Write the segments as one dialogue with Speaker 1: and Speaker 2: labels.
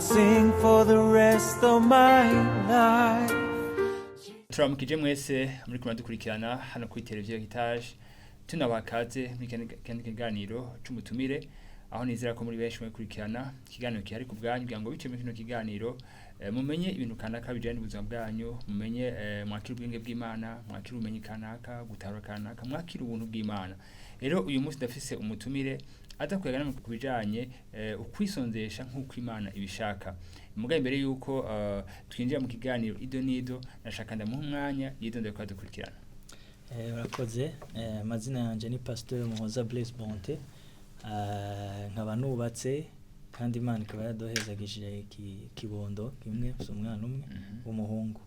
Speaker 1: sing for the rest of my life.
Speaker 2: Turamukije mwese muri kumwe dukurikirana hano kuri televiziyo Heritage, tunabaha kaze muri kino kiganiro c'umutumire, aho nizera ko muri benshi mwikurikirana ikiganiro gihari ku bwanyu kugira ngo biciye muri kino kiganiro mumenye ibintu kanaka bijanye n'ubuzima bwanyu, mumenye mwakire ubwenge bw'Imana, mwakire ubumenyi kanaka, gutahura kanaka, mwakire ubuntu bw'Imana. Rero uyu munsi ndafise umutumire aza kuyaga namwe ku bijanye ukwisonzesha nk'uko Imana ibishaka. Mugabe imbere yuko twinjira mu kiganiro ido nido, nashaka ndamuha umwanya yidondore ko adukurikirana.
Speaker 3: Urakoze. Amazina yanje ni Pasteur Muhoza Blaise Bonté. Nkaba nubatse kandi Imana ikaba yaduhezagishije kibondo kimwe, mfise umwana umwe w'umuhungu.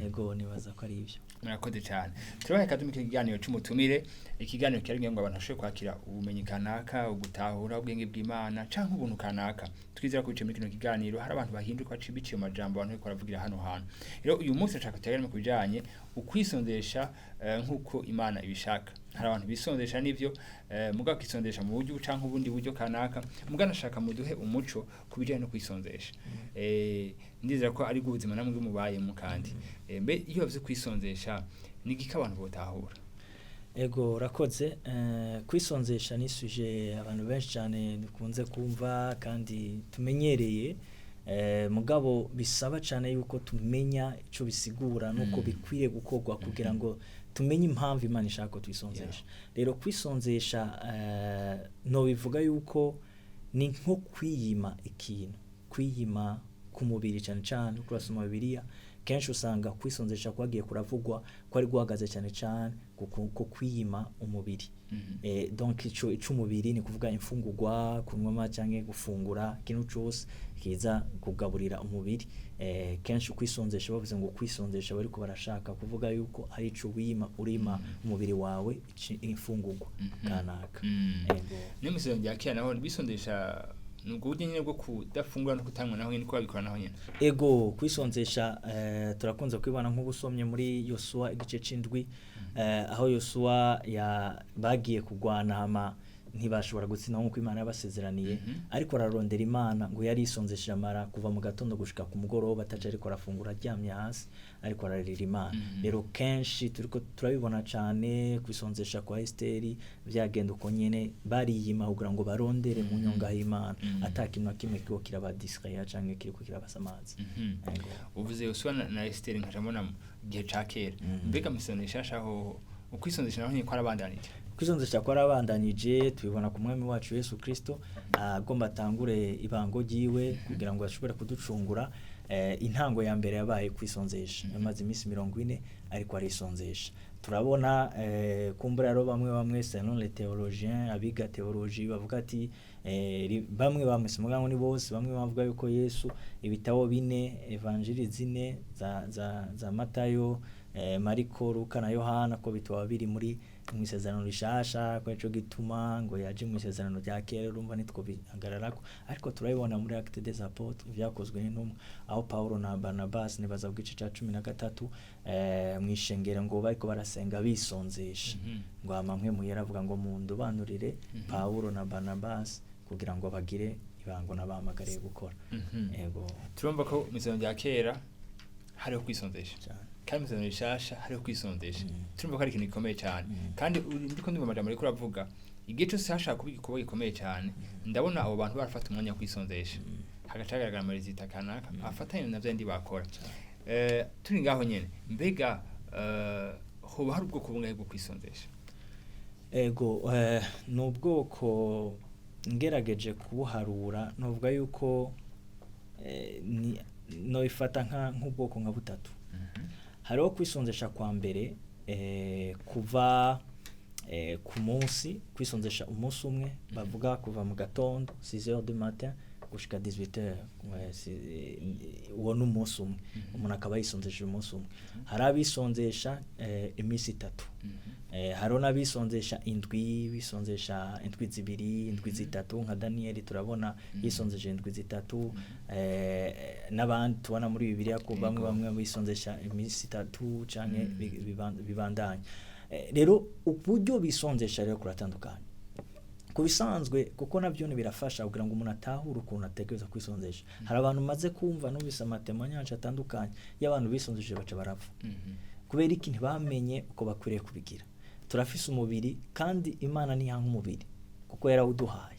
Speaker 3: Ego, nibaza ko ari ivyo.
Speaker 2: Murakoze cyane. Turabaha ikaze mu kiganiro c'umutumire, ikiganiro kihari kugira ngo abantu bashobore kwakira ubumenyi kanaka, ugutahura ubwenge bw'Imana canke ubuntu kanaka. Twizera ko biciye muri kino kiganiro hari abantu bahinduka biciye mu majambo abantu bariko baravugira hano hantu. Rero uyu munsi ndashaka tuyagane ku bijanye ukwisondesha nk'uko Imana ibishaka. Hari abantu bisondesha n'ivyo, mugabo bakisondesha mu buryo canke ubundi buryo kanaka, mugabo nashaka muduhe umuco ku bijanye no kwisonzesha. Ndizera ko ari bwo buzima namwe mubayemo kandi. Mbe iyo bavuze kwisonzesha, ni igiki abantu botahura?
Speaker 3: Ego, urakoze. Kwisonzesha ni sujet abantu benshi cyane dukunze kumva kandi tumenyereye, mugabo bisaba cyane yuko tumenya ico bisigura nuko bikwiriye gukorwa kugira ngo tumenye impamvu Imana ishaka ko twisonzesha. Rero kwisonzesha, no bivuga yuko ni nko kwiyima ikintu, kwiyima ku mubiri cyane cyane. Uko urasoma Bibiliya kenshi usanga kwisonzesha kwagiye kuravugwa ko ari guhagaze cyane cyane ku kwiyima umubiri. Donc ico ic'umubiri ni kuvuga imfungurwa, kunywa amazi canke gufungura ikintu cose kiza kugaburira umubiri. Kenshi kwisonzesha, bavuze ngo kwisonzesha, bariko barashaka kuvuga yuko ari ico wima, urima umubiri wawe imfungurwa kanaka. Ego.
Speaker 2: Niyo mu rya kera naho bisondesha, ni ubwo buryo nyene bwo kudafungura no kutanywa, naho nyene ko babikora naho nyene?
Speaker 3: Ego, kwisonzesha turakunze kwibona nk'ubusomye muri Yosuwa igice c'indwi, aho Yosuwa ya bagiye kugwana hama ntibashobora gutsinda nk'uko Imana yabasezeraniye, ariko ararondera Imana, ngo yari yisonzesheje amara kuva mu gatondo gushika ku mugoroba ataca ariko arafungura, aryamye hasi ariko ararira Imana. Rero kenshi turiko turabibona cane kwisonzesha kwa Esiteri vyagenda uko nyene, bariyima kugira ngo barondere mu nyonga y'Imana, ata kintu na kimwe kiriko kirabadistraya canke kiriko kirabasamaza. Ego.
Speaker 2: Uvuze Yosuwa na Esiteri, nkaca mbona mu gihe ca kera. Mbega mw'isezerano rishasha hoho ukwisondesha naho nyene kwarabandanije?
Speaker 3: Kwisonzesha kwarabandanije, tubibona ku mwami wacu Yesu Kristo agomba atangure ibango ryiwe kugira ngo ashobore kuducungura. Intango ya mbere yabaye kwisonzesha, yamaze iminsi 40 ariko arisonzesha. Turabona kumbura rero bamwe bamwe, selon les théologiens, abiga théologie, bavuga ati bamwe bamwe, simuga ngo ni bose, bamwe bavuga yuko Yesu ibitabo bine, evanjili zine za Matayo, Mariko, Luka na Yohana, ko bitaba biri muri mu isezerano rishasha, ko ico gituma ngo yaje mu isezerano rya kera. Urumva nitwo bihagararako, ariko turabibona muri Actes des Apôtres, vyakozwe n'intumwa, aho Paulo na Barnabas, nibaza ku gice ca 13, mw'ishengero ngo bariko barasenga bisonzesha, ngo hama mwe muyera avuga ngo mundubanurire Paulo na Barnabas kugira ngo bagire ibango nabahamagariye gukora. Ego.
Speaker 2: Turumva ko mu isezerano rya kera hariho kwisondesha
Speaker 3: Cane.
Speaker 2: kandi mu isezerano rishasha hariho kwisondesha. Turumva ko ari ikintu gikomeye cyane. Kandi ndiko ndumva amajambo ariko uravuga, igihe cyose hashaka kuba igikorwa gikomeye cyane, ndabona abo bantu barafata umwanya wo kwisondesha, hagaca hagaragara ama résultats kanaka afatanye na vyandi bakora. Turi ngaho nyene, mbega hoba hari ubwoko bungahe bwo kwisondesha?
Speaker 3: Ego, ni ubwoko, ngerageje kubuharura novuga yuko ni noifata nk'ubwoko nka butatu. Hariho kwisonzesha kwa mbere, kuva ku munsi, kwisonzesha umunsi umwe, bavuga kuva mu gatondo 6 heures du matin gushika 18 heures. Uwo ni umunsi umwe, umuntu akaba yisonzesheje umunsi umwe. Hari abisonzesha iminsi 3. Hariho n'abisonzesha indwi, bisonzesha indwi 2, indwi 3, nka Daniyeli turabona yisonzesha indwi 3, n'abandi tubona muri Bibiliya ko bamwe bamwe bisonzesha iminsi 3 canke bibandanya. Rero uburyo bisonzesha rero kuratandukanye. Ku bisanzwe, kuko nabyo birafasha kugira ngo umuntu atahure ukuntu atekereza kwisonzesha. Hari abantu maze kumva, numvise ama témoignages atandukanye y'abantu bisonzesheje baca barapfa. Kubera iki? Ntibamenye uko bakwiriye kubigira. Turafise umubiri, kandi Imana ntiyanka umubiri kuko yarawuduhaye.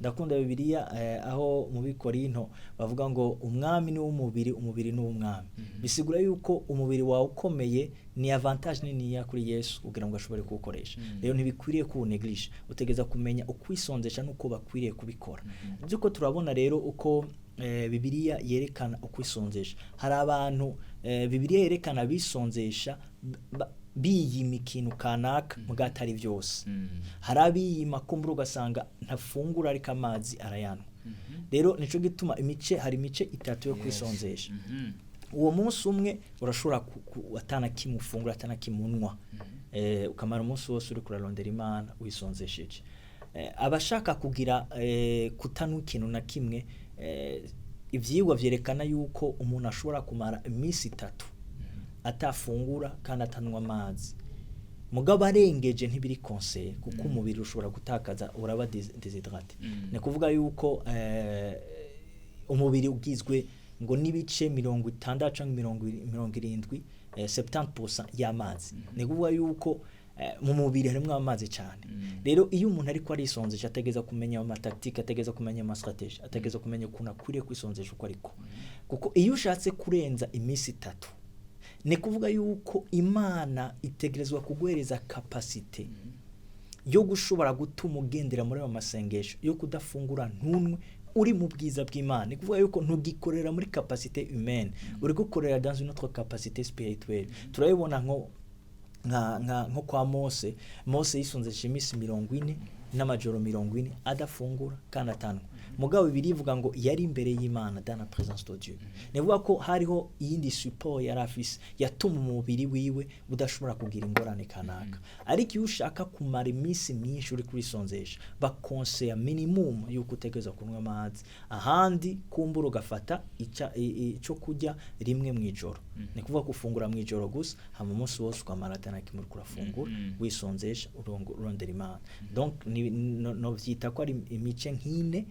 Speaker 3: Ndakunda Bibiliya, aho mu Bikorinto bavuga ngo umwami ni uw'umubiri, umubiri ni uw'umwami. Bisigura yuko umubiri wawe ukomeye ni avantage niniya kuri Yesu kugira ngo ashobore kuwukoresha. Rero ntibikwiriye kuwunegirisha, utegereza kumenya ukwisonzesha n'uko bakwiriye kubikora. By'uko turabona rero uko Bibiliya yerekana ukwisonzesha. Hari abantu Bibiliya yerekana bisonzesha biyima ikintu kanaka muga atari byose. Hari abiyima kumbura, ugasanga ntafungura ariko amazi arayanywa. Rero nico gituma imice, hari imice itatu yo kwisonzesha. Uwo munsi umwe urashobora atana kimwe ufungura, atana kimwe unywa, ukamara umunsi wose uri kurarondera Imana wisonzesheje. Abashaka kugira kutanywa ikintu na kimwe, ivyigwa vyerekana yuko umuntu ashobora kumara iminsi 3 atafungura kandi atanywa amazi. Mugabo arengeje ntibiri conseillé, kuko umubiri ushobora gutakaza, uraba déshydraté. Ni kuvuga yuko umubiri ugizwe ngo n'ibice 60 cyangwa 70, 70% y'amazi. Ni kuvuga yuko mu mubiri harimo amazi cyane. Rero iyo umuntu ariko arisonzesha, ategeza kumenya ama tactiques, ategeza kumenya ama stratégies, ategeza kumenya ukuntu akwiriye kwisonzesha uko ariko. Kuko iyo ushatse kurenza iminsi 3, ni kuvuga yuko Imana itegerezwa kuguhereza capacité yo gushobora gutuma ugendera muri ayo masengesho yo kudafungura ntunwe uri mu bwiza bw'Imana. Ni kuvuga yuko ntugikorera muri capacité humaine, uri gukorera dans une autre capacité spirituelle. Turabibona nko kwa Mose. Mose yisonzesha iminsi 40 n'amajoro 40 adafungura kandi atanwa. Mugabo birivuga ngo yari imbere y'Imana, dans la présence de Dieu. Ni kuvuga ko hariho iyindi support yari afise yatuma umubiri wiwe udashobora kugira ingorane kanaka. Ariko iyo ushaka kumara iminsi myinshi uri kurisonzesha, bakonseya minimum yuko utegereza kunywa amazi, ahandi kumbura ugafata ico kurya rimwe mu ijoro. Ni kuvuga gufungura mu ijoro gusa, hama umunsi wose ukamara atana kimwe uriko urafungura, wisonzesha, urondera Imana. Donc no vyita ko ari imice nk'ine.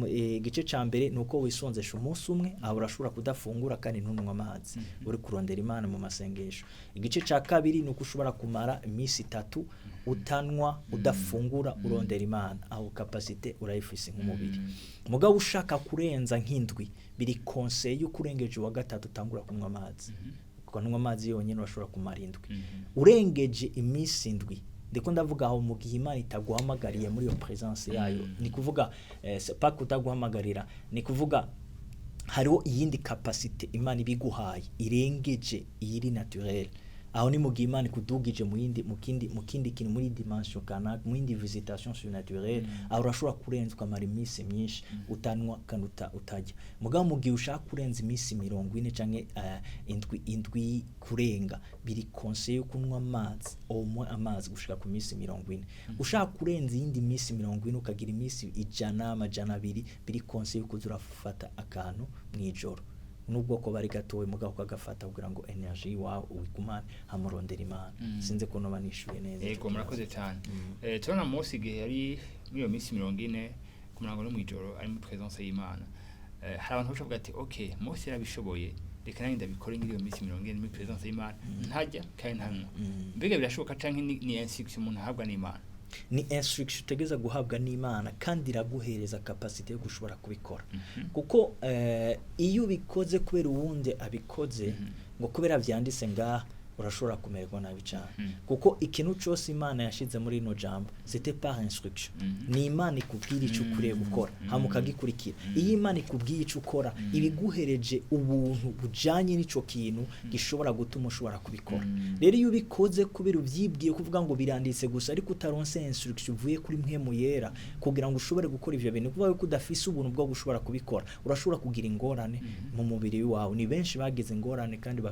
Speaker 3: Igice ca mbere ni uko wisonzesha umunsi umwe, aho urashobora kudafungura kandi ntunywe amazi, uri kurondera Imana mu masengesho. Igice ca kabiri ni uko ushobora kumara iminsi 3 utanwa, udafungura, urondera Imana. Aho capacité urayifise nk'umubiri. Mugabo ushaka kurenza nk'indwi, biri conseillé yuko urengeje uwa gatatu utangura kunywa amazi. Ukanywa amazi yonyine, urashobora kumara indwi. Urengeje iminsi 7, ndiko ndavuga aho mu gihe Imana itaguhamagariye muri iyo présence yayo. Ni kuvuga c'est pas kutaguhamagarira, ni kuvuga hariho iyindi capacité Imana ibiguhaye irengeje iyiri naturelle. Aho ni mu gihe Imana ikudugije mu yindi mu kindi kintu, muri dimension kanaka, mu yindi visitation surnaturelle. Aho urashobora kurenza ukamara iminsi myinshi utanwa kandi utajya. Mugabo mu gihe ushaka kurenza iminsi 40 canke indwi kurenga, biri conseillé yo kunywa amazi, au moins amazi gushika ku minsi 40. Ushaka kurenza iyindi minsi 40, ukagira iminsi 100, 200, biri conseillé yo kuza urafata akantu mw'ijoro, nubwo ko bari gatowe, mugabo ukagafata kugira ngo énergie wawe uyigumane, hamurondera Imana. Sinzi ko noba nishuye neza ico
Speaker 2: Yego,
Speaker 3: kibazo.
Speaker 2: Murakoze cyane. Turabona Mose igihe yari muri iyo minsi 40 ku murango no mw'ijoro ari muri présence y'Imana. Hari abantu bashobora kuvuga ati: "Okay, Mose yarabishoboye, reka nanjye ndabikore ngira iyo minsi 40 muri présence y'Imana, ntajya kandi ntanywa." Mbega birashoboka canke ni instruction umuntu ahabwa n'Imana?
Speaker 3: Ni instruction utegeza guhabwa n'Imana, kandi iraguhereza capacité yo gushobora kubikora. Kuko iyo ubikoze kubera uwundi abikoze, ngo kubera vyanditse ngaha, urashobora kumererwa nabi cyane. Kuko ikintu cyose Imana yashize muri ino jambo, c'était par instruction. Ni Imana ikubwira icyo ukwiriye gukora, hama ukagikurikira. Iyo Imana ikubwiye icyo ukora, ibiguhereje ubuntu bujanye n'ico kintu gishobora gutuma ushobora kubikora. Rero iyo ubikoze kubera uvyibwiye, kuvuga ngo biranditse gusa, ariko utaronse instruction uvuye kuri Mpwemu Yera kugira ngo ushobore gukora ivyo bintu, kuvuga yuko udafise ubuntu bwo gushobora kubikora, urashobora kugira ingorane mu mubiri wawe. Ni benshi bagize ingorane kandi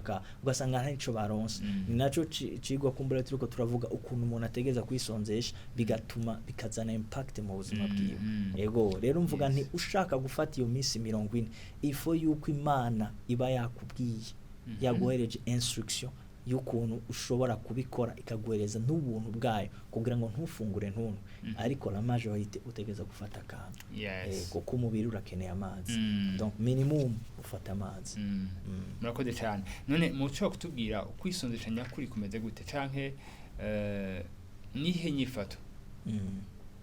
Speaker 3: ugasanga nta nico baronse. Ni naco cigwa kumbura turiko turavuga ukuntu umuntu ategeza kwisonzesha, bigatuma bikazana impact mu buzima bwiwe. Ego, rero mvuga nti ushaka gufata iyo minsi 40, ifo yuko Imana iba yakubwiye, yaguhereje instruction y'ukuntu ushobora kubikora, ikaguhereza n'ubuntu bwayo kugira ngo ntufungure ntunwe, ariko la majorité utegereza gufata akantu. Kuko umubiri urakeneye amazi. Donc minimum ufata amazi.
Speaker 2: Murakoze cyane. None mushobora kutubwira ukwisonzesha nyakuri kumeze gute, canke nihe nyifato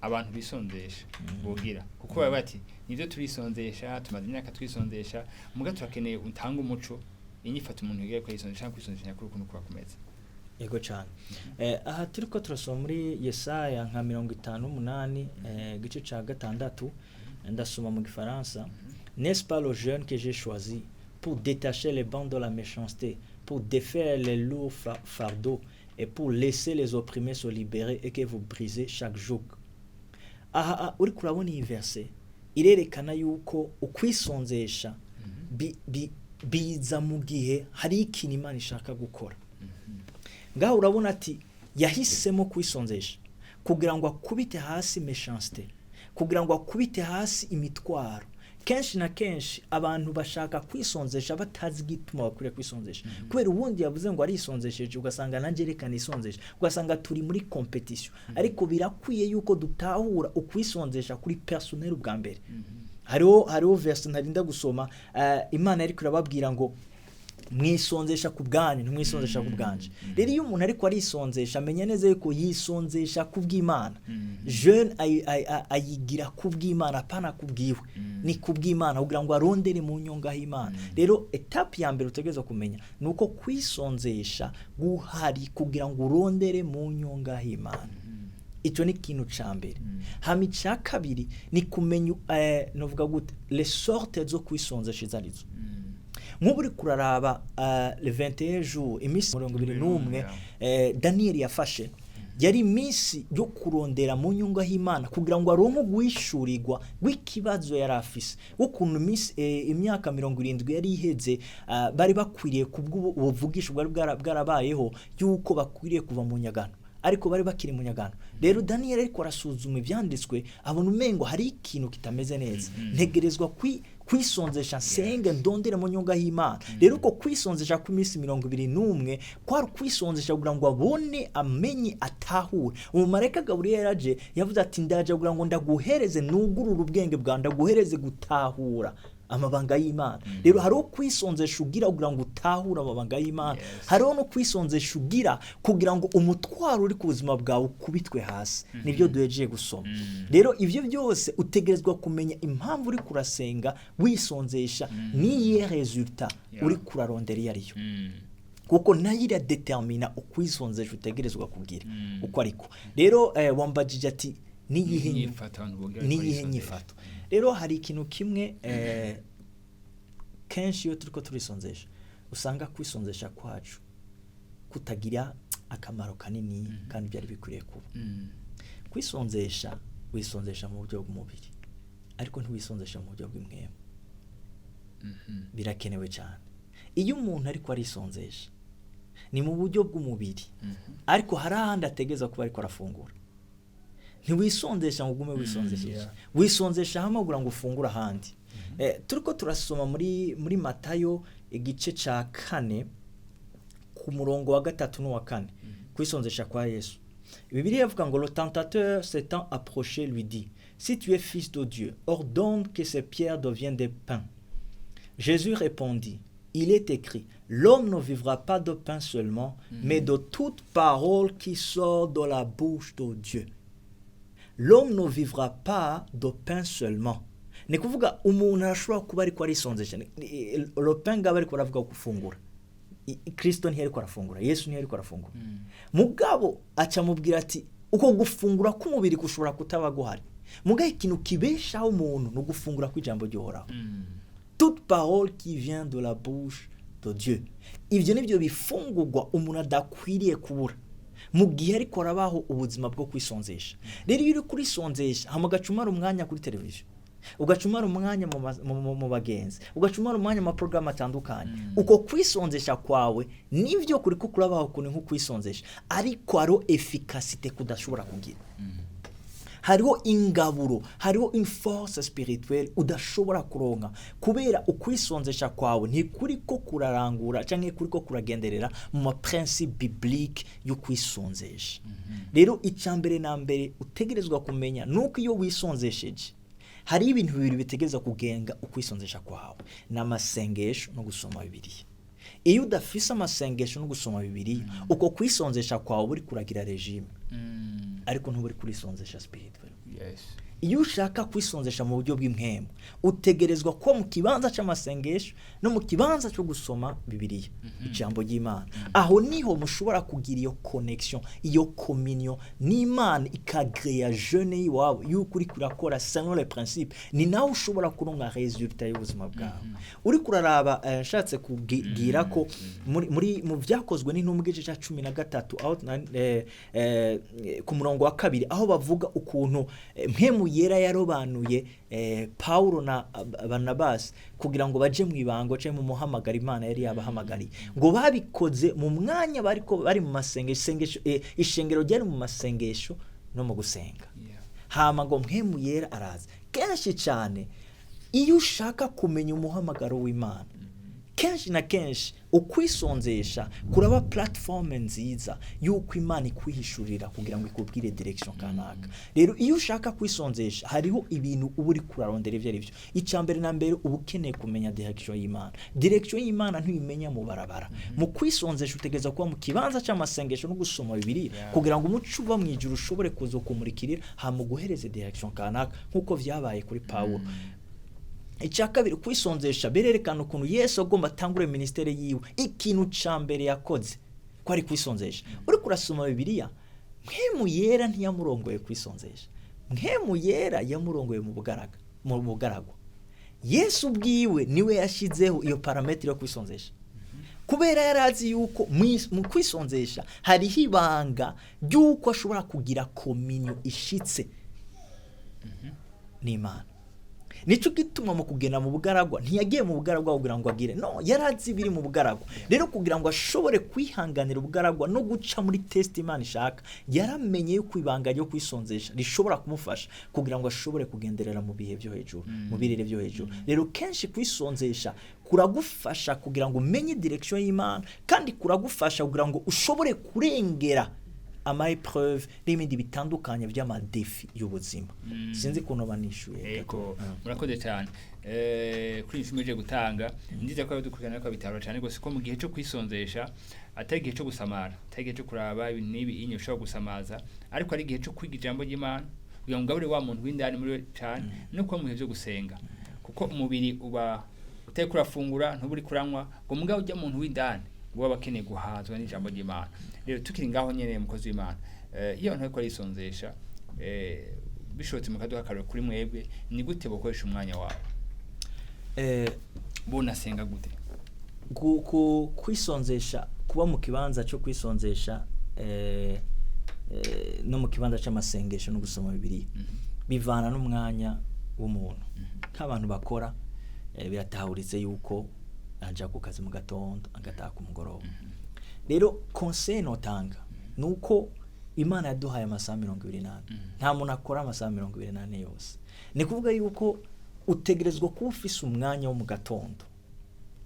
Speaker 2: abantu bisonzesha bogira? Kuko baba bati nivyo turisonzesha, tumaze imyaka twisonzesha, muga turakeneye utanga umuco, inyifato umuntu yiga kwisonzesha canke kwisonzesha nyakuri ukuntu kuba kumeze.
Speaker 3: Yego cyane. Aha turiko turasoma muri Yesaya nka 58, igice ca 6, ndasoma mu gifaransa: "N'est-ce pas le jeûne que j'ai choisi pour détacher les bandes de la méchanceté, pour défaire les lourds fardeaux et pour laisser les opprimés se libérer et que vous brisez chaque joug?" Aha uriko urabona iyi verset irerekana yuko ukwisonzesha biza mu gihe hari ikintu Imana ishaka gukora. Ngaho urabona ati yahisemo kwisonzesha kugira ngo akubite hasi méchanceté, kugira ngo akubite hasi imitwaro. Kenshi na kenshi abantu bashaka kwisonzesha batazi igituma bakwiriye kwisonzesha, kubera ubundi yavuze ngo arisonzesheje, ugasanga nanjye reka nisonzeshe, ugasanga turi muri compétition. Ariko birakwiye yuko dutahura ukwisonzesha kuri personnel ubwa mbere. Hariho verse ntarinda gusoma, Imana ariko irababwira ngo mwisonzesha ku bwanyu, ntimwisonzesha ku bwanje. Rero iyo umuntu ariko arisonzesha, amenya neza yuko yisonzesha ku bw'Imana. Jeûne ayigira ku bw'Imana, apana ku bwiwe. Ni ku bw'Imana kugira ngo arondere mu nyonga y'Imana. Rero étape ya mbere utegerezwa kumenya ni uko kwisonzesha guhari kugira ngo urondere mu nyonga y'Imana. Icyo ni ikintu ca mbere. Hama icya kabiri ni kumenya, novuga gute, les sortes zo kwisonzesha izo arizo. Nk'ubu uri kuraraba le 21 jours, iminsi 21, Daniel yafashe, yari iminsi yo kurondera mu nyungu y'Imana kugira ngo aronke uguhishurirwa rw'ikibazo yari afise, w'ukuntu iminsi, imyaka 70 yari iheze, bari bakwiriye kubw'ubuvugisho bwari bwarabayeho yuko bakwiriye kuva mu nyagano, ariko bari bakiri mu nyagano. Rero Daniel ariko arasuzuma ibyanditswe, abona umengo hari ikintu kitameze neza, ntegerezwa kwisonzesha, nsenge, ndondere mu nyunga y'Imana. Rero uko kwisonzesha kw'iminsi 21 kwari ukwisonzesha kugira ngo abone, amenye, atahure. Umumarayika Gaburiyeli aje yavuze ati ndaje kugira ngo ndaguhereze, nugurure ubwenge bwawe, ndaguhereze gutahura amabanga y'Imana. Rero hariho kwisonzesha ugira kugira ngo utahure amabanga y'Imana. Hariho no kwisonzesha ugira kugira ngo umutwaro uri ku buzima bwawe ukubitwe hasi, nibyo duhejeje gusoma. Rero ibyo byose utegerezwa kumenya impamvu uri kurasenga wisonzesha, n'iyihe résultat uri kurarondera iyo ariyo, kuko nayo iradetermina ukwisonzesha utegerezwa kugira uko ariko. Rero wambajije ati niyihe
Speaker 2: Inyifato abantu bogira bariko
Speaker 3: niyihe
Speaker 2: barisonzesha.
Speaker 3: nyifato? Rero hari ikintu kimwe, kenshi iyo turiko turisonzesha usanga kwisonzesha kwacu kutagira akamaro kanini kandi byari bikwiriye kuba. Kwisonzesha, wisonzesha mu buryo bw'umubiri, ariko ntiwisonzesha mu buryo bw'impwemu. Birakenewe cyane. Iyo umuntu ariko arisonzesha ni mu buryo bw'umubiri, ariko hari ahandi ategereza kuba ariko arafungura. Ntiwisonzesha ngo ugume wisonzesheje. Wisonzesha hamwe kugira ngo ufungure ahandi. Turiko turasoma muri Matayo igice ca 4 ku murongo wa 3 n'uwa 4, kwisonzesha kwa Yesu. Bibiliya ivuga ngo: "Le tentateur s'étant approché lui dit: Si tu es fils de Dieu, ordonne que ces pierres deviennent des pains. Jésus répondit: Il est écrit, l'homme ne vivra pas de pain seulement, mais de toute parole qui sort de la bouche de Dieu." L'homme ne vivra pas de pain seulement. Ni kuvuga umuntu arashobora kuba ariko arisonzesha. Le pain ngaba ariko aravuga gufungura. Kristo ntiyariko arafungura, Yesu ntiyariko arafungura. Mugabo aca amubwira ati uko gufungura k'umubiri kushobora kutaba guhari, mugabo ikintu kibeshaho umuntu ni ugufungura kw'ijambo ry'Uhoraho. Toute parole qui vient de la bouche de Dieu. Ibyo nibyo bifungurwa umuntu adakwiriye kubura mu gihe ariko arabaho ubuzima bwo kwisonzesha. Rero iyo uri kurisonzesha hama ugaca umara umwanya kuri televiziyo, ugaca umara umwanya mu bagenzi, ugaca umara umwanya mu maporogaramu atandukanye, uko kwisonzesha kwawe nibyo kuri ko kurabaho kuntu nko kwisonzesha, ariko hariho efficacité kudashobora kugira. Hariho ingaburo, hariho une force spirituelle udashobora kuronka kubera ukwisonzesha kwawe ntikuriko kurarangura canke kuriko kuragenderera mu ma principe biblique yo kwisonzesha. Rero icya mbere na mbere utegerezwa kumenya nuko iyo wisonzesheje, hari ibintu bibiri bitegereza kugenga ukwisonzesha kwawe: ni amasengesho no gusoma Bibiliya. Iyo udafise amasengesho no gusoma Bibiliya, uko kwisonzesha kwawe uri kuragira régime, ariko ntuburi kurisonzesha spirituel. Iyo ushaka kwisonzesha mu buryo bw'impwemu, utegerezwa kuba mu kibanza cy'amasengesho no mu kibanza cyo gusoma Bibiliya, ijambo ry'Imana. Aho niho mushobora kugira iyo connection, iyo communion n'Imana, ikagreye jeûne y'iwawe yuko uri kurakora selon les principes. Ni nawe ushobora kuronka résultat y'ubuzima bwawe. Uri kuraraba, nshatse kubwira ko muri mu Byakozwe n'Intumwa igice cya 13, aho ku murongo wa 2, aho bavuga ukuntu Mpwemu Yera yarobanuye Paulo na Barnabas kugira ngo baje mu ibango cyangwa mu muhamagaro Imana yari yabahamagariye, ngo babikoze mu mwanya bariko bari mu masengesho, ishengero ryari mu masengesho no mu gusenga. Hama ngo Mpwemu Yera araza. Kenshi cyane iyo ushaka kumenya umuhamagaro w'Imana, kenshi na kenshi ukwisonzesha kuraba plateforme nziza y'uko Imana ikwihishurira kugira ngo ikubwire direction kanaka. Rero iyo ushaka kwisonzesha, hariho ibintu uba uri kurarondera. Ibyo ari byo, icya mbere na mbere, uba ukeneye kumenya direction y'Imana. Direction y'Imana ntuyimenya mu barabara. Mu kwisonzesha utegereza kuba mu kibanza cy'amasengesho no gusoma Bibiliya kugira ngo umuco uva mu ijuru ushobore kuza kumurikirira, hama uguhereze direction kanaka, nk'uko vyabaye kuri Pawulo. Icya kabiri, kwisonzesha birerekana ukuntu Yesu agomba atangure ministère yiwe, ikintu ca mbere yakoze ko ari kwisonzesha. Uri kurasoma Bibiliya, Mpwemu Yera ntiyamurongoye kwisonzesha, Mpwemu Yera yamurongoye mu bugaragwa. Yesu ubwiwe niwe yashyizeho iyo paramètre yo kwisonzesha, kubera yari azi yuko mu kwisonzesha hariho ibanga ry'uko ashobora kugira communion ishitse n'Imana. Nicyo gituma mu kugenda mu bugaragwa, ntiyagiye mu bugaragwa kugira ngo agire, no yari azi ibiri mu bugaragwa. Rero kugira ngo ashobore kwihanganira ubugaragwa no guca muri test Imana ishaka, yaramenye yuko ibanga ryo kwisonzesha rishobora kumufasha kugira ngo ashobore kugenderera mu bihe byo hejuru, mu birere byo hejuru. Rero kenshi kwisonzesha kuragufasha kugira ngo umenye direction y'Imana, kandi kuragufasha kugira ngo ushobore kurengera ama épreuve n'ibindi bitandukanye by'ama défis y'ubuzima. Sinzi ukuntu banishuye.
Speaker 2: Ego, murakoze cyane kuri iyi ije gutanga. Ndiza ko abadukurikirana ko bitaro cyane gose ko mu gihe cyo kwisonzesha atari igihe cyo gusamara, atari igihe cyo kuraba ibi n'ibi inye ushobora gusamaza, ariko ari igihe cyo kwiga ijambo ry'Imana kugira ngo ugabure wa muntu w'indani muri we cyane, no kuba mu bihe byo gusenga, kuko umubiri uba utari kurafungura, ntuba uri kuranywa, ngo mugabo ujya muntu w'indani ngo aba akeneye guhazwa n'ijambo ry'Imana. Rero tukiri ngaho nyene, mukozi w'Imana, iyo abantu bariko barisonzesha, bishobotse mukaduha akarorero kuri mwebwe, ni gute bokoresha umwanya wabo? Bonasenga gute?
Speaker 3: Kwisonzesha, kuba mu kibanza cyo kwisonzesha no mu kibanza cy'amasengesho no gusoma Bibiliya bivana n'umwanya w'umuntu. Nk'abantu bakora, biratahuritse yuko aja ku kazi mu gatondo agataha ku mugoroba. Rero conseil notanga ni uko Imana yaduhaye amasaha 24. Nta muntu akora amasaha 24 yose. Ni kuvuga yuko utegerezwa kuba ufise umwanya wo mu gatondo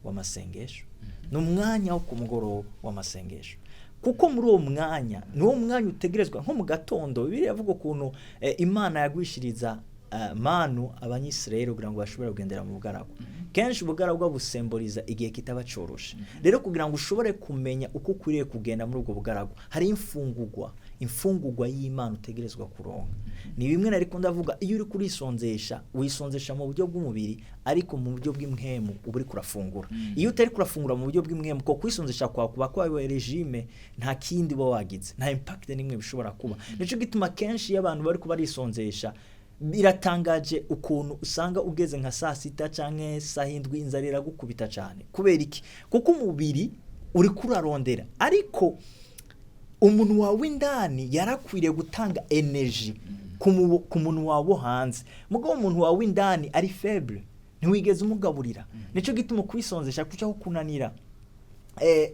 Speaker 3: w'amasengesho n'umwanya wo ku mugoroba w'amasengesho, kuko muri uwo mwanya niwo mwanya utegerezwa. Nko mu gatondo, Bibiliya yavuga ukuntu Imana yagwishiriza manu Abanyisirayeli kugira ngo bashobore kugendera mu bugaragwa. Kenshi ubugaragwa busemboriza igihe kitaba coroshe. Rero kugira ngo ushobore kumenya uko ukwiriye kugenda muri ubwo bugaragwa, hari imfungugwa y'Imana utegerezwa kuronka. Ni bimwe nariko ndavuga: iyo uri kurisonzesha, wisonzesha mu buryo bw'umubiri, ariko mu buryo bw'impwemu uba uri kurafungura. Iyo utari kurafungura mu buryo bw'impwemu, ko kwisonzesha kwawe kuba kwabaye régime, nta kindi uba wagize, nta impact n'imwe bishobora kuba. Nico gituma kenshi iyo abantu bari barisonzesha, biratangaje ukuntu usanga ugeze nka saa 6 canke saa 7, inzara iragukubita cyane. Kubera iki? Kuko umubiri uri kurarondera, ariko umuntu wawe w'indani yarakwiriye gutanga energy ku muntu wawe wo hanze. Mugabo umuntu wawe w'indani ari faible, ntiwigeze umugaburira. Nico gituma kwisonzesha kucaho kunanira.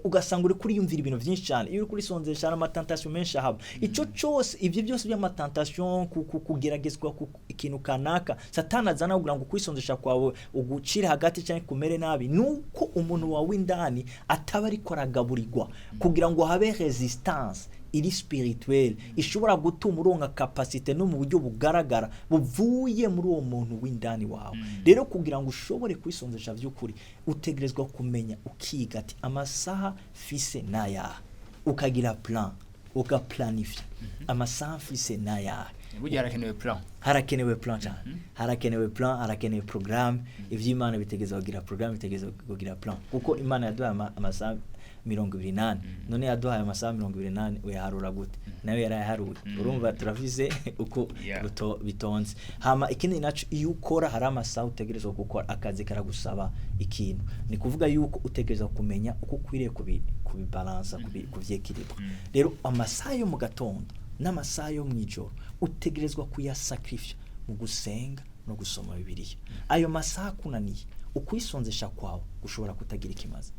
Speaker 3: Ugasanga uri kuriyumvira ibintu byinshi cyane. Iyo uri kurisonzesha hari ama tentation menshi ahaba. Ico cyose, ibyo byose by'ama tentation, kugeragezwa ikintu kanaka Satani azana kugira ngo kwisonzesha kwawe ugucire hagati cyangwa kumere nabi, nuko umuntu wawe indani ataba ariko aragaburirwa kugira ngo habe résistance iri spirituelle ishobora gutuma uronka capacité no mu buryo bugaragara buvuye muri uwo muntu w'indani wawe. Rero kugira ngo ushobore kwisonzesha by'ukuri, utegerezwa kumenya, ukiga ati amasaha fise nayaha, ukagira plan, ugaplanifya amasaha mfise nayaha.
Speaker 2: Burya harakenewe plan.
Speaker 3: Harakenewe plan cyane, harakenewe plan, harakenewe programme. Ivy'Imana bitegeza kugira programme, bitegeza kugira plan, kuko Imana yaduhaye amasaha 24. None yaduhaye amasaha 24, uyaharura gute? Nawe yarayaharuye. Urumva turafise uko bitonze. Hama ikindi naco, iyo ukora hari amasaha utegerezwa gukora, akazi karagusaba ikintu, ni kuvuga yuko utegerezwa kumenya uko ukwiriye kubibalansa, kuvyekiribwa. Rero amasaha yo mu gatondo n'amasaha yo mu ijoro utegerezwa kuyasacrifier mu gusenga no gusoma Bibiliya. Ayo masaha akunaniye, ukwisonzesha kwawe gushobora kutagira ikimaze.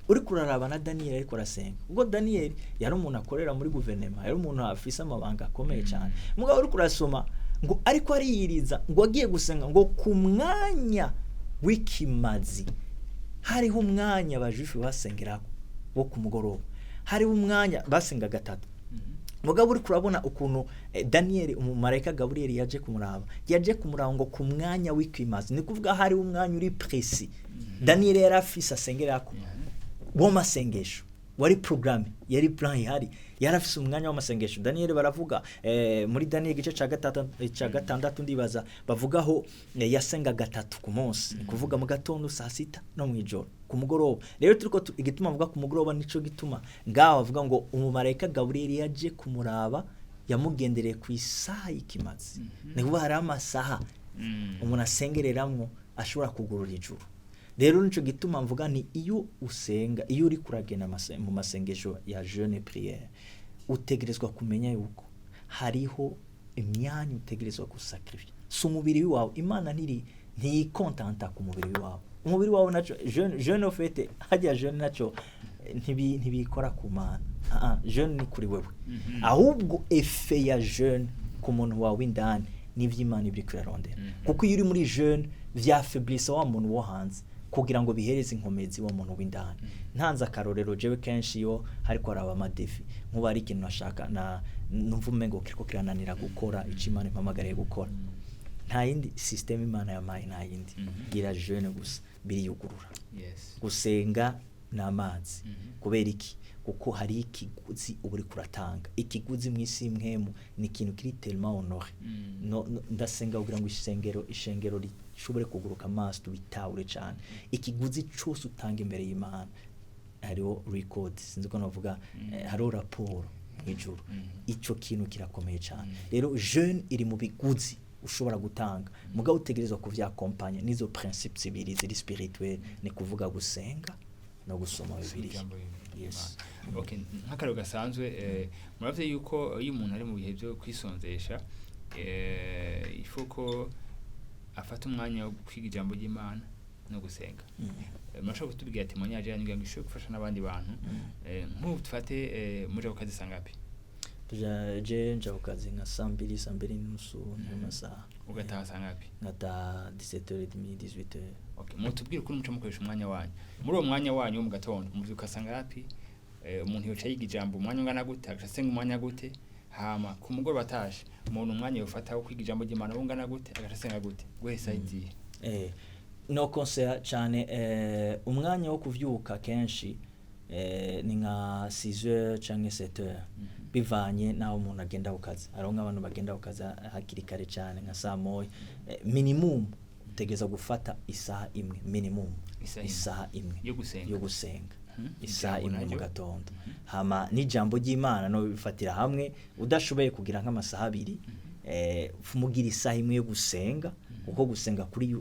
Speaker 3: Uri kuraraba na Daniyeli ariko arasenga, ubwo Daniyeli yari umuntu akorera muri guverinoma, yari umuntu afise amabanga akomeye cyane. Mugabo uri kurasoma ngo ariko ariyiriza, ngo agiye gusenga ngo ku mwanya w'ikimazi. Hariho umwanya abajuifu basengerako wo ku mugoroba, hariho umwanya basenga gatatu. Mugabo uri kurabona ukuntu Daniyeli, umumarayika Gaburiyeli yaje kumuraba, yaje kumuraba ngo ku mwanya w'ikimazi. Ni kuvuga hari umwanya uri précis Daniyeli yari afise asengerako w'amasengesho, wari programme, yari plan ihari. Yari afise umwanya w'amasengesho Daniyeli. Baravuga muri Daniyeli igice ca gatatu, ca gatandatu ndibaza, bavugaho yasenga gatatu ku munsi, ni kuvuga mu gatondo, saa sita no mu ijoro, ku mugoroba. Rero turiko igituma avuga ku mugoroba, nico gituma ngaho bavuga ngo umumarayika Gaburiyeli yaje kumuraba, yamugendereye ku isaha y'ikimazi. Ni kuvuga hari amasaha umuntu asengereramwo ashobora kugurura ijuru. Rero nico gituma mvuga ni iyo usenga, iyo uri kuragenda mu masengesho ya jeûne prière, utegerezwa kumenya yuko hariho imyanya utegerezwa gusacrifier. Si umubiri wawe, Imana ntiri ntiyikontanta ku mubiri wawe. Umubiri wawe naco jeûne au fait, hajya jeûne naco ntibikora ku Mana. Ah, ah, jeûne ni kuri wewe. Ahubwo effet ya jeûne ku muntu wawe indani nivyo Imana ibiri kurarondera, kuko iyo uri muri jeûne vyafaiblisa wa muntu wo hanze kugira ngo bihereze inkomezi wa muntu w'indani. Ntanze akarorero, jewe kenshi iyo hariko haraba ama défis, nkuba ari ikintu nashaka na numva umengo kiriko kirananira gukora ico Imana impamagariye gukora, nta yindi système Imana yampaye, nta yindi, gira jeûne gusa, biriyugurura. Gusenga ni amazi. Kubera iki? Kuko hari ikiguzi uba uriko uratanga. Ikiguzi mu isi y'imwemu ni ikintu kiri tellement honoré. No, ndasenga kugira ngo ishengero rishobore kuguruka amaso, tubitahure cane. Ikiguzi cose utanga imbere y'Imana hariho record, sinzi ko navuga, hariho raporo mw'ijuru. Ico kintu kirakomeye cane. Rero jeûne iri mu biguzi ushobora gutanga, mugabo utegerezwa kuvyakompanya n'izo principes zibiri ziri spirituel, ni kuvuga gusenga no gusoma Bibiliya.
Speaker 2: Ijambo ry'Imana. Okay, nk'akarero gasanzwe, muravye yuko iyo umuntu ari mu bihe byo kwisonzesha, ifo ko afata umwanya wo kwiga ijambo ry'Imana no gusenga. Murashobora kutubwira ati témoignage yanyu kugira ngo ishobore gufasha n'abandi bantu. Nk'ubu dufate, muja ku kazi sangapi?
Speaker 3: Tuja, je nja ku kazi nka saa mbiri, saa mbiri n'inusu, niyo masaha.
Speaker 2: Ugataha sangapi?
Speaker 3: Ngataha 17h30, 18h.
Speaker 2: Okay, mutubwire ukuntu muca mukoresha umwanya wanyu. Muri uwo mwanya wanyu wo mu gatondo muvyuka sangapi? Umuntu yoca yiga ijambo umwanya ungana gute, agaca asenga umwanya gute? Hama ku mugoroba atashe, umuntu umwanya yofata wo kwiga ijambo ry'Imana ungana gute, agaca asenga gute, guhera izihe?
Speaker 3: No conseil cyane, umwanya wo kuvyuka kenshi ni nka 6h canke 7h, bivanye n'aho umuntu agenda ku kazi. Hariho nk'abantu bagenda ku kazi hakiri kare cyane nka saa moya. Minimum utegereza gufata isaha imwe minimum.
Speaker 2: Isaha imwe.
Speaker 3: Isaha imwe
Speaker 2: Yo gusenga.
Speaker 3: Yo gusenga. Isaha
Speaker 2: Ijambo
Speaker 3: imwe mu
Speaker 2: naryo?
Speaker 3: gatondo. Hama n'ijambo ry'Imana no bifatira hamwe, udashoboye kugira nk'amasaha abiri, mugira isaha imwe yo gusenga. Kuko gusenga kuri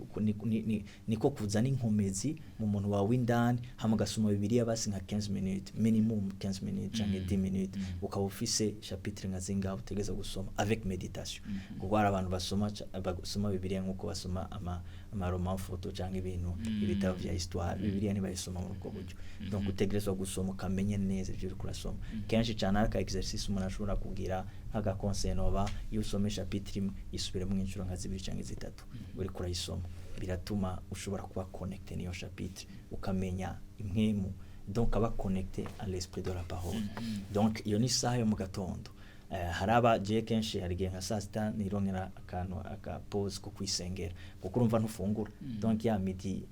Speaker 3: niko kuzana inkomezi mu muntu wawe w'indani. Hama ugasoma Bibiliya basi nka 15 minutes, minimum 15 minutes canke 10 minutes, ukaba ufise chapitre nka zingahe utegereza gusoma avec méditation, kuko hari abantu basoma Bibiliya nk'uko basoma ama roman photo canke ibintu, ibitabo vya histoire. Bibiliya ntibayisoma muri ubwo buryo. Donc utegerezwa gusoma ukamenya neza ivyo uriko urasoma. Kenshi cane ari aka exercice umuntu ashobora kugira, nk'aga conseil noba: iyo usome chapitre imwe, isubiremo inshuro nka zibiri canke zitatu uriko urayisoma. Biratuma ushobora kuba connecté n'iyo chapitre, ukamenya impwemu, donc aba connecté à l'esprit de la parole. Donc iyo ni isaha yo mu gatondo. Hari aba je kenshi hari igihe nka saa sita nirongera akantu aka pause ko kwisengera, kuko urumva ntufungura. Donc ya midi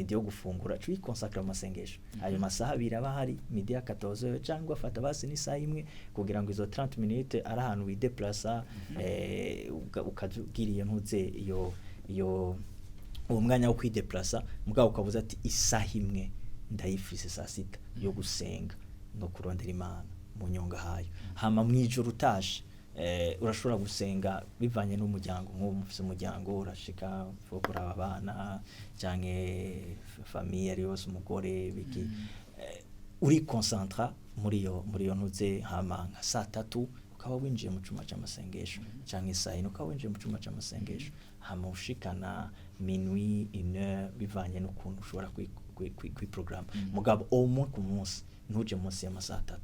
Speaker 3: yo gufungura, cuyi consacre amasengesho. Ayo masaha 2 aba hari midi ya 14, cyangwa fata basi n'isaha imwe kugira ngo izo 30 minutes ari ahantu wideplasa, ukagira iyo ntuze iyo uwo mwanya wo kwideplasa, mugabo ukavuza ati isaha imwe ndayifise saa sita yo gusenga no kurondera Imana mu nyonga hayo. Hama mwijoro utashe, urashobora gusenga bivanye n'umuryango. Nk'ubu mufise umuryango, urashika wo kuraba abana canke famille ari yose, umugore, biki, uri concentra muri iyo ntuze. Hama nka saa tatu ukaba winjiye mu cumba c'amasengesho, canke saa yine ukaba winjiye mu cumba c'amasengesho, hama ushikana minuit, 1 heure, bivanye n'ukuntu ushobora kwiprograma. Mugabo au moins ku munsi ntuje munsi y'amasaha 3.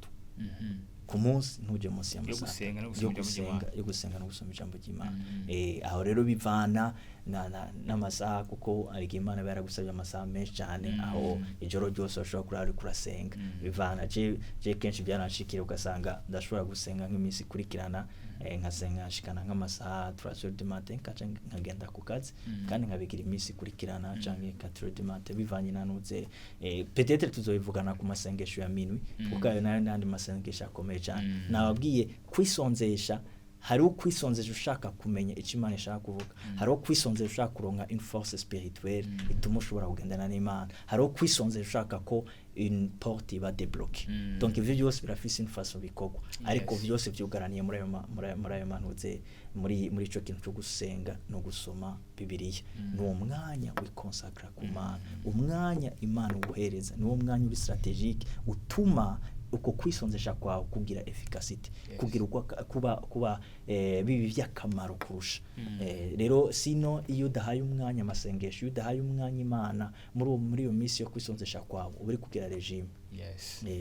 Speaker 3: Ku munsi ntuje munsi y'amasaha
Speaker 2: gusenga no
Speaker 3: 3 yo
Speaker 2: gusoma ijambo
Speaker 3: gusenga,
Speaker 2: ry'Imana.
Speaker 3: Yo gusenga no gusoma ijambo ry'Imana. Aho rero bivana n'amasaha, kuko hari igihe Imana iba yaragusabye amasaha menshi cyane, aho ijoro ryose urashobora kurara uriko urasenga. Bivana. Je kenshi byaranshikira, ugasanga ndashobora gusenga nk'iminsi ikurikirana, nkasenga nshikana nk'amasaha 3 heures du matin, nkaca nkagenda ku kazi. Kandi nkabigira iminsi ikurikirana, canke 4 heures du matin, bivanye na nuze. Peut-être tuzobivugana ku masengesho ya minuit, kuko ayo nayo n'andi masengesho akomeye cyane. Nababwiye kwisonzesha: hariho kwisonzesha ushaka kumenya icyo Imana ishaka kuvuga, hariho kwisonzesha ushaka kuronka une force spirituelle ituma ushobora kugendana n'Imana, hariho kwisonzesha ushaka ko une porte iba débloquée. Donc ivyo byose birafise une façon bikorwa, ariko vyose vyugaraniye muri ayo manuze, muri ico kintu cyo gusenga no gusoma Bibiliya. Ni uwo mwanya wikonsakra ku Mana, umwanya Imana uguhereza, ni wo mwanya uri stratégique utuma uko kwisonzesha kwawe kugira efficacité, kugira uko kuba bibi by'akamaro kurusha. Rero sino iyo udahaye umwanya amasengesho, iyo udahaye umwanya Imana muri iyo minsi yo kwisonzesha kwawe, uba uri kugira régime.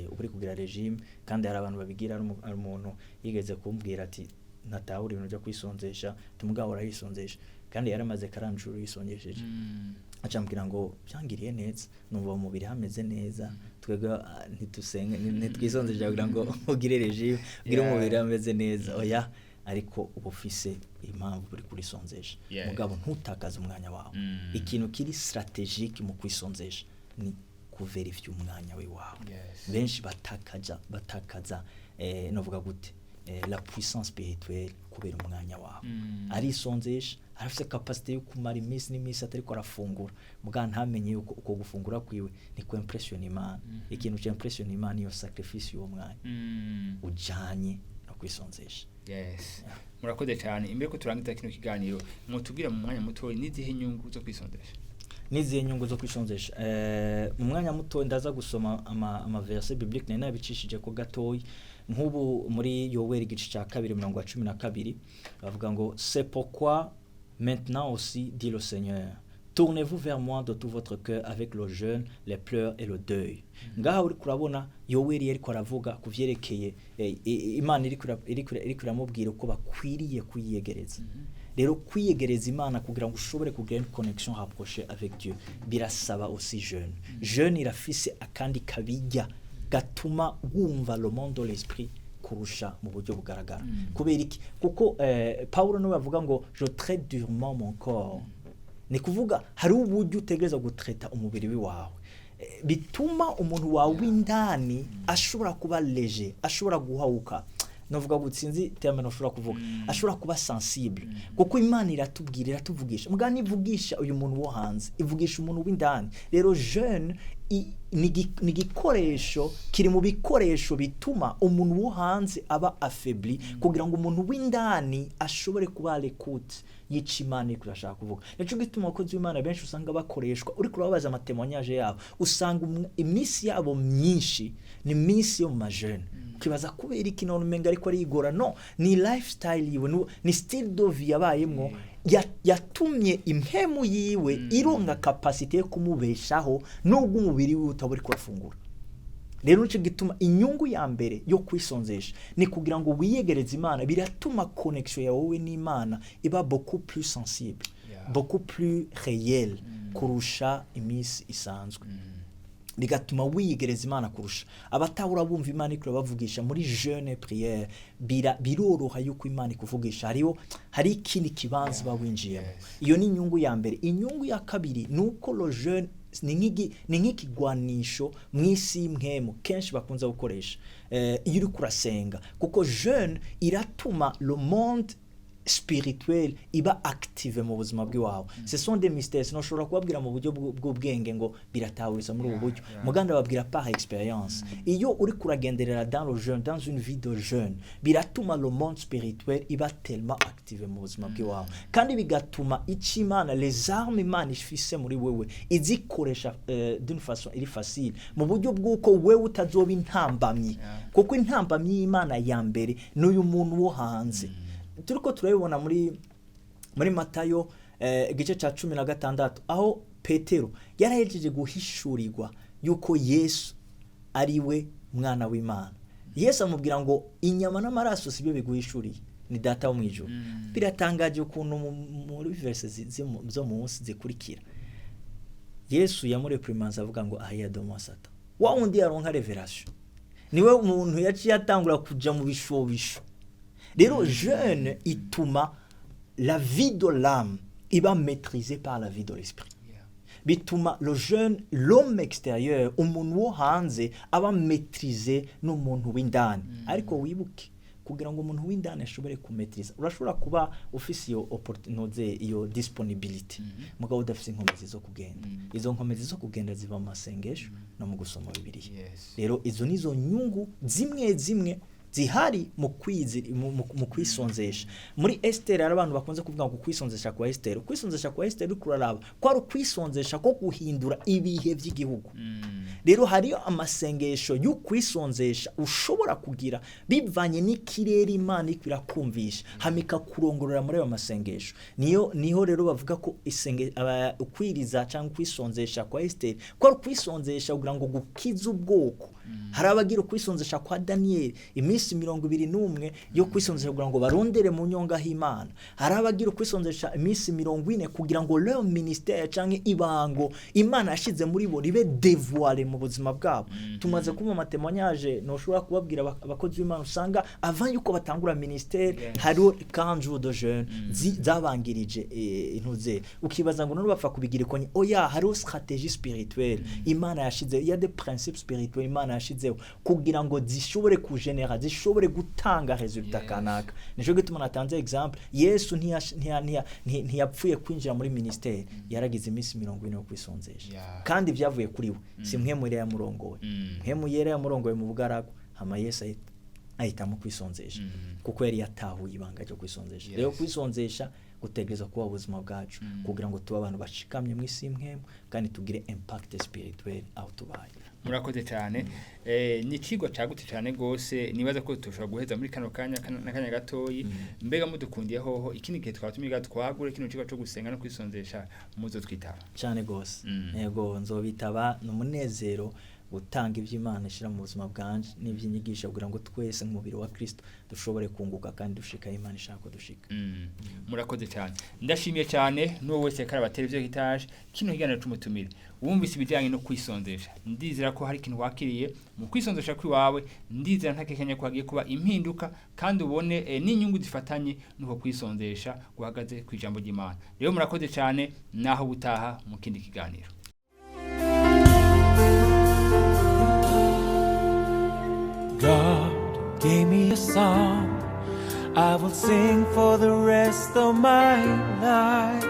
Speaker 3: Uba uri kugira régime. Kandi hari abantu babigira. Hari umuntu yigeze kumbwira ati ntatahura ibintu byo kwisonzesha, tumugabo urayisonzesha, kandi yaramaze karanjuru yisongesheje. Acambwira ngo byangiriye neza, numva mu mubiri hameze neza. Twebwe ntitusenga, ntitwisonzesha kugira ngo ugire régime, ugire umubiri hameze neza, oya. Ariko uba ufise impamvu uri kurisonzesha. Mugabo ntutakaze umwanya wawe. Ikintu kiri stratégique mu kwisonzesha ni kuverifya umwanya wawe. Benshi batakaza, novuga gute, la puissance spirituelle kubera umwanya wawe. Arisonzesha, arafise capacité yo kumara iminsi n'iminsi atariko arafungura, muga ntamenye yuko uko gufungura kwiwe ni ko impression Imana. Ikintu cya impression Imana, iyo sacrifice y'uwo mwanya ujanye no kwisonzesha.
Speaker 2: Yes, murakoze cyane. Imbere ko turangiza kino kiganiro, mwotubwira mu mwanya muto n'izihe nyungu zo kwisonzesha?
Speaker 3: N'izihe nyungu zo kwisonzesha? Mu mwanya muto ndaza gusoma ama verset biblique nari nabicishije ko gatoyi. Nk'ubu muri Yoweri igice cya 2, 12, bavuga ngo: "C'est pourquoi maintenant aussi, dit le Seigneur, tournez-vous vers moi de tout votre cœur avec le jeûne, les pleurs et le deuil." Ngaha uri kurabona Yoweri yariko aravuga ku vyerekeye Imana iriko iramubwira uko bakwiriye kuyiyegereza. Rero kwiyegereza Imana, kugira ngo ushobore kugira une connexion rapprochée avec Dieu, birasaba aussi jeûne. Jeûne irafise akandi kabijya gatuma wumva le monde de l'esprit kurusha mu buryo bugaragara. Kubera iki? Kuko Paulo niwe avuga ngo: "Je traite durement mon corps." Ni kuvuga hari uburyo utegereza gutreta umubiri wawe, bituma umuntu wawe w'indani ashobora kuba léger, ashobora guhawuka. Novuga ngo sinzi terme noshobora kuvuga, ashobora kuba sensible, kuko Imana iratubwira, iratuvugisha, mugabo ntivugisha uyu muntu wo hanze, ivugisha umuntu w'indani. Rero jeûne ni igikoresho kiri mu bikoresho bituma umuntu wo hanze aba affaibli, kugira ngo umuntu w'indani ashobore kuba à l'écoute y'ico Imana iriko irashaka kuvuga. Nico gituma abakozi b'Imana benshi usanga bakoreshwa, uriko urababaza ama témoignages yabo, usanga iminsi yabo myinshi ni iminsi yo mu ma jeûne. Ukibaza kubera iki none umenga ariko arigora. No ni lifestyle yiwe, ni style de vie yabayemwo, yatumye impemu yiwe ironka capacité yo kumubeshaho nubwo umubiri wiwe utaba uriko urafungura. Rero nico gituma inyungu ya mbere yo kwisonzesha ni kugira ngo wiyegereze Imana. Biratuma connexion yawe wowe n'Imana iba beaucoup plus sensible, beaucoup plus réelle kurusha iminsi isanzwe. Bigatuma wiyegereza Imana kurusha abatahura bumva Imana iriko irabavugisha muri jeûne prière. Biroroha yuko Imana ikuvugisha, hariho hari ikindi kibanza uba winjiyemo. Iyo ni inyungu ya mbere. Inyungu ya kabiri ni uko le jeûne ni nk'ikigwanisho mu isi y'impwemu kenshi bakunze gukoresha iyo uriko urasenga, kuko jeûne iratuma le monde spirituel iba active mu buzima bw'iwawe. Ce sont des mystères, sinashobora kubabwira mu buryo bw'ubwenge ngo biratahuriza muri ubu buryo. Muganda babwira par expérience: iyo uri kuragenderera dans le jeûne, dans une vie de jeûne, biratuma le monde spirituel iba tellement active mu buzima bw'iwawe, kandi bigatuma icyo Imana, les armes Imana ifise muri wewe, izikoresha d'une façon iri facile, mu buryo bw'uko wewe utazoba intambamyi. Kuko intambamyi y'Imana ya mbere ni uyu muntu wo hanze. Turiko turabibona muri Matayo igice cya 16, aho Petero yarahejeje guhishurirwa yuko Yesu ari we mwana w'Imana. Yesu amubwira ngo inyama n'amaraso sibyo biguhishuriye, ni Data wo mu ijuru. Biratangaje ukuntu muri verse zo munsi zikurikira Yesu yamureprimanza avuga ngo "Arrière de moi, Satan." Wa wundi yaronka révélation niwe muntu yaciye atangura kuja mu bishobisho. Rero jeûne ituma la vie de l'âme iba maîtrisée par la vie de l'esprit. Bituma le jeûne, l'homme extérieur, umuntu wo hanze, aba maîtrisé n'umuntu w'indani. Ariko wibuke, kugira ngo umuntu w'indani ashobore kumetriza, urashobora kuba ufise iyo opportunité, iyo disponibilité, mugabo udafise inkomezi zo kugenda. Izo nkomezi zo kugenda ziva mu masengesho no mu gusoma Bibiliya. Rero izo nizo nyungu zimwe zimwe zihari mu kwisonzesha. Muri Esther hari abantu bakunze kuvuga ngo kwisonzesha kwa Esther, kwisonzesha kwa Esther, uriko uraraba ko ari ukwisonzesha ko guhindura ibihe by'igihugu. Rero hariyo amasengesho y'ukwisonzesha ushobora kugira bivanye n'ikirere Imana iriko irakumvisha, hama ikakurongorera muri ayo masengesho. Niyo niho rero bavuga ko ukwiriza cyangwa kwisonzesha kwa Esther ko ari ukwisonzesha kugira ngo gukize ubwoko. Hari abagira ukwisonzesha kwa Daniel, iminsi 21 yo kwisonzesha kugira ngo barondere mu nyonga h'Imana. Hari abagira ukwisonzesha iminsi 40 kugira ngo leur ministère canke ibango Imana yashize muri bo ribe dévoilé mu buzima bwabo. Tumaze kuba ama témoignages, noshobora kubabwira abakozi b'Imana usanga avant yuko batangura ministère hariho 40 jours de jeûne zabangirije intuze. Ukibaza ngo none bapfa kubigira ikonye? Oya, hariho stratégie spirituelle Imana yashizeho, il y a des principes spirituels Imana yashizeho kugira ngo zishobore kugenera, zishobore gutanga résultat kanaka. Nico gituma natanze exemple: Yesu ntiyapfuye kwinjira muri ministère, yaragize iminsi 40 yo kwisonzesha. Kandi byavuye kuri we, si Mpwemu Yera yamurongoye. Mpwemu Yera yamurongoye mu bugaragwa, hama Yesu ahitamo kwisonzesha kuko yari yatahuye ibanga ryo kwisonzesha. Rero kwisonzesha gutegereza kuba ubuzima bwacu kugira ngo tube abantu bashikamye mu isi y'impwemu kandi tugire impact spirituel aho tubaye.
Speaker 2: Murakoze cyane. Ni icigwa cagutse cyane gose, nibaza ko tushobora guheza muri kano kanya n'akanya gatoyi. Mbega mudukundiye hoho, ikindi gihe twaba tumiga twagure kino cigwa co gusenga no kwisonzesha, muzo twitaba?
Speaker 3: Cyane gose. Yego, nzobitaba, ni umunezero gutanga ibyo Imana ishyira mu buzima bwanje n'iby'inyigisho kugira ngo twese nk'umubiri wa Kristo dushobore kunguka kandi dushika aho Imana ishaka ko dushika.
Speaker 2: Murakoze cyane, ndashimiye cyane n'uwo wese kari abatera hitaje kino kiganiro c'umutumire. Wumvise ibijyanye no kwisonzesha, ndizera ko hari ikintu wakiriye mu kwisonzesha kw'iwawe. Ndizera ntakekanya ko hagiye kuba impinduka kandi ubone n'inyungu zifatanye n'uko kwisonzesha guhagaze ku ijambo ry'Imana. Rero murakoze cyane, naho butaha mu kindi kiganiro.
Speaker 1: God Gave me a song I will sing for the rest of my life.